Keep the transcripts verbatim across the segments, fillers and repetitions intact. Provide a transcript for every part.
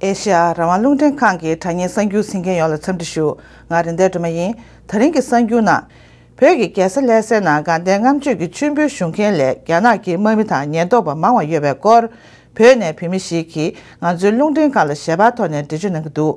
ཨེ་ཤེ་ཡ་རང་དབང་རླུང་འཕྲིན་ཁང་གི་དྲ་བརྙན་གསར་འགྱུར་གཟིགས་མཁན་ཡོངས་ལ་འཚམས་འདྲི་ཞུ། ང་རེད་མདའ་སྒྲོལ་མ་ཡིན། ད་རིང་གི་གསར་འགྱུར་ནང་། བོད་ཀྱི་རྒྱལ་ས་ལྷ་སའི་ནང་དགའ་ལྡན་ལྔ་མཆོད་ཀྱི་མཆོད་འབུལ་ཞུ་མཁན་ལས་རྒྱ་ནག་གི་དམག་མི་དང་ཉེན་རྟོག་པ་མང་བ་ཡོད་པའི་སྐོར། བོད་ནས་བོད་མི་ཞིག་གིས་ང་ཚོའི་རླུང་འཕྲིན་ཁང་ལ་ཞལ་པར་ཐོག་ནས་འགྲེལ་བརྗོད་གནང་གི་འདུག་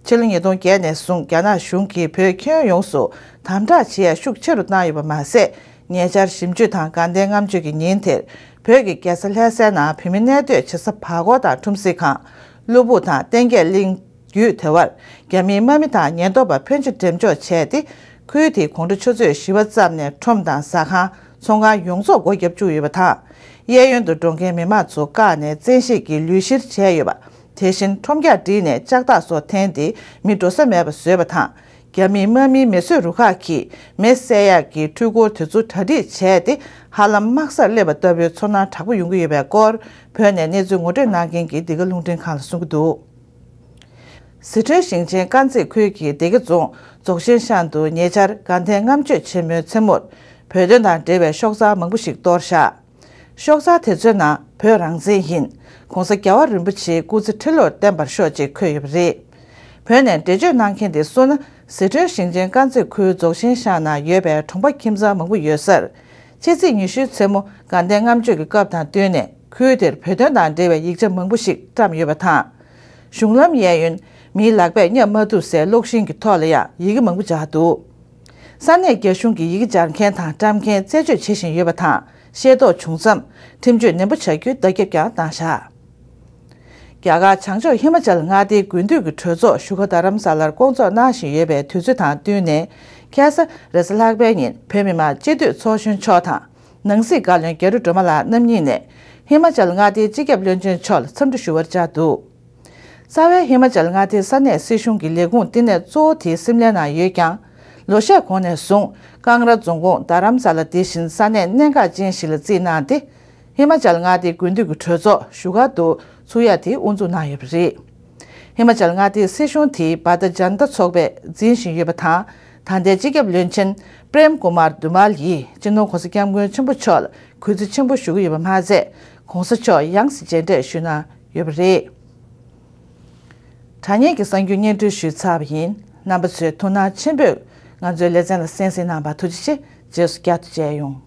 ཕྱི་ལོ་ཉིས་སྟོང་བརྒྱད་ནས་བཟུང་རྒྱ་ནག་གཞུང་གིས་བོད་ཁྱོན་ཡོངས་སུ་དམ་དྲག་བྱེད་ཡ་ཤུགས་ཆེ་རུ་བཏང་ཡོད་པ་མ་ཟད། ཉེ་ཆར་གཞིས་མཆོད་དང་དགའ་ལྡན་ལྔ་མཆོད་ཀྱི་ཉིན་དེར་བོད་ཀྱི་རྒྱལ་ས་ལྷ་སའི་ནང་བོད་མི་གནས་སྡོད་བྱེད་ས་བར་སྐོར་དང་ཁྲོམ་གཟིགས་ཁང་། གློ་སྦུག་དང་བསྟན་རྒྱས་གླིང་བརྒྱུད་དེ་བར་རྒྱ་མིའི་དམག་མི་དང་ཉེན་རྟོག་པ་ཕོན་ཆེ་འགྲེམས་འཇོག་བྱས་ཏེ། ཁུལ་དེའི་དགོང་དྲོ་ཆུ་ཚོད་བཞི་པ་ཙམ་ནས་ཁྲོམ་དང་ཟ་ཁང་། ཚོང་ཁང་ཡོངས་རྫོགས་སྒོ་བརྒྱབ་བཅུག་ཡོད་པ་དང་། གཡས་གཡོན་དུ་འགྲོ་མཁན་མི་མང་ཚོ་བཀག་ནས་བཙན་ཤེད་ཀྱིས་ལུས་བཤེར་བྱས་ཡོད་པ། དེ་བཞིན་ཁྲོམ་རྒྱག་བསྒྲིགས་ནས་ལྕགས་ཐག་སོགས་འཐེན་ཏེ་མི་འགྲོ་ས་མེད་པ་བཟོས་པ་དང་། རྒྱ་མིའི་དམག་མིའི་མེ་གསོད་རུ་ཁག་གིས་མེ་བསད་ཡག་གི་འཕྲུལ་འཁོར་དེ་ཚོ་གྲ་སྒྲིག་བྱས་ཏེ། ཧ་ལམ་དམག་སར་སླེབས་པ་ལྟ་བུའི་ཚོར་སྣང་དྲག་པོ་ཡོང་གི་ཡོད་པའི་སྐོར། བོད་ནས་གནས་ཚུལ་ངོ་སྤྲོད་གནང་མཁན་གྱིས་འདི་ག་རླུང་འཕྲིན་ཁང་ལ་གསུང་གི་འདུག་ཟི་ཁྲོན་ཞིང་ཆེན་དཀར་མཛེས་ཁུལ་གྱི་སྡེ་དགེ་རྫོང་རྫོགས་ཆེན་ཤང་དུ་ཉེ་ཆར་དགའ་ལྡན་ལྔ་མཆོད་ཆེན་མོའི་མཚན་མོར་བོད་དོན་དང་འབྲེལ་བའི་ཤོག་རྩར་མང་པོ་ཞིག་གཏོར་བཞག་ཤོག་རྩ་དེ་ཚོའི་ནང་བོད་རང་བཙན་ཡིན། ༸གོང་ས་རྒྱལ་བ་རིན་པོ་ཆེའི་སྐུ་ཚེ་ཁྲི་ལོར་བརྟན་པར་ཤོག་ཅེས་འཁོད་ཡོད་པ་རེད། བོད་ནས་འགྲེལ་བརྗོད་གནང་མཁན་དེ་གསུངས་ན། ཟི་ཁྲོན་ཞིང་ཆེན་དཀར་མཛེས་ཁུལ་རྫོགས་ཆེན་ཤང་ནང་ཡོད་པའི་གྲོང་པ་ཁྱིམ་ཚང་མང་པོ་ཡོད་སར། ཕྱི་ཚེས་ཉི་ཤུའི་མཚན་མོ་དགའ་ལྡན་ལྔ་མཆོད་ཀྱི་སྐབས་དང་བསྟུན་ནས་ཁུལ་དེར་བོད་དོན་དང་འབྲེལ་བའི་ཡིག་ཆ་མང་པོ་ཞིག་བཀྲམ་ཡོད་པ་དང་། གཞུང་ལམ་གཡས་གཡོན། མིའི་ལག་པས་བརྙབ་མ་ཐུབ་སའི་གློག་ཤིང་གི་ཐོག་ལ་ཡང་ཡི་གེ་མང་པོ་སྦྱར་འདུག་ས་གནས་རྒྱ་གཞུང་གི་ཡི་གེ་སྦྱར་མཁན་དང་བཀྲམ་མཁན་རྩད་གཅོད་བྱེད་བཞིན་ཡོད་པ་དང་། ཤེས་རྟོགས་བྱུང་མཚམས་ཁྲིམས་གཅོད་ནན་པོ་བྱ་རྒྱུའི་བརྡ་ཁྱབ་ཀྱང་བཏང་བཞག་རྒྱ་གར་བྱང་ཕྱོགས་ཧི་མ་ཅལ་མངའ་སྡེའི་དགུན་དུས་ཀྱི་གྲོས་ཚོགས་བཞུགས་སྒར་རྡ་རམ་ས་ལར་སྐོང་ཚོགས་གནང་བཞིན་ཡོད་པའི་དུས་ཚོད་དང་བསྟུན་ནས། ཁ་སང་རེས་གཟའ་ལྷག་པའི་ཉིན་བོད་མི་མང་སྤྱི་འཐུས་ཚོགས་གཞོན་མཆོག་དང་། ནང་སྲིད་བཀའ་བློན་རྒྱ་རི་སྒྲོལ་མ་ལགས་རྣམ་གཉིས་ནས་ཧི་མ་ཅལ་མངའ་སྡེའི་སྤྱི་ཁྱབ་བློན་ཆེན་མཆོག་ལ་འཚམས་འདྲི་ཞུ་བར་བཅར་འདུག་རྩ་བའི་ཧི་མ་ཅལ་མངའ་སྡེའི་ས་གནས་སྲིད་གཞུང་གི་ལས་ཁུངས་བསྟི་གནས་གཙོ་བོ་དེ་སིམ་ལའི་ནང་ཡོད་ཀྱང་། ལོ་ཤས་གོང་ནས་བཟུང་ཀང་ར་རྫོང་ཁོངས་རྡ་རམ་ས་ལ་དེ་བཞིན་ས་གནས་གནད་འགག་ཅན་ཞིག་ལ་བརྩིས་གནང་སྟེ། ཧི་མ་ཅལ་མངའ་སྡེའི་དགུན་དུས་ཀྱི་གྲོས་ཚོགས་བཞུགས་སྒར་དུ་ཚུགས་ཡ་དེ་དབུ་འཛུགས་གནང་ཡོད་པ་རེད། ཧི་མ་ཅལ་མངའ་སྡེའི་སྲིད་གཞུང་དེ་བྷ་ཏ་ཇན་ཏ་ཚོགས་པས་འཛིན་བཞིན་ཡོད་པ་དང་། ད་ལྟའི་སྤྱི་ཁྱབ་བློན་ཆེན་པྲེམ་ཀུ་མར་དུ་མལ་ཡིས་སྤྱི་ནོར་༸གོང་ས་༸སྐྱབས་མགོན་ཆེན་པོ་མཆོག་ལ་གུས་བརྩི་ཆེན་པོ་ཞུ་གི་ཡོད་པ་མ་ཟད། ༸གོང་ས་མཆོག་ཡང་སེ་མཇལ་འཕྲད་ཞུས་གནང་ཡོད་པ་རེད། དྲ་བརྙན་གྱི་གསར་འགྱུར་སྙན་སྒྲོན་ཞུས་ཚར་བ་ཡིན། རྣམ་པ་ཚོས་ཐུགས་སྣང་ཆེན་པོས་ང་ཚོའི་ལེ་ཚན་ལ་གསན་གཟིགས་གནང་བར་ཐུགས་རྗེ་ཆེ། རྗེས་སུ་བསྐྱར་དུ་མཇལ་ཡོང་།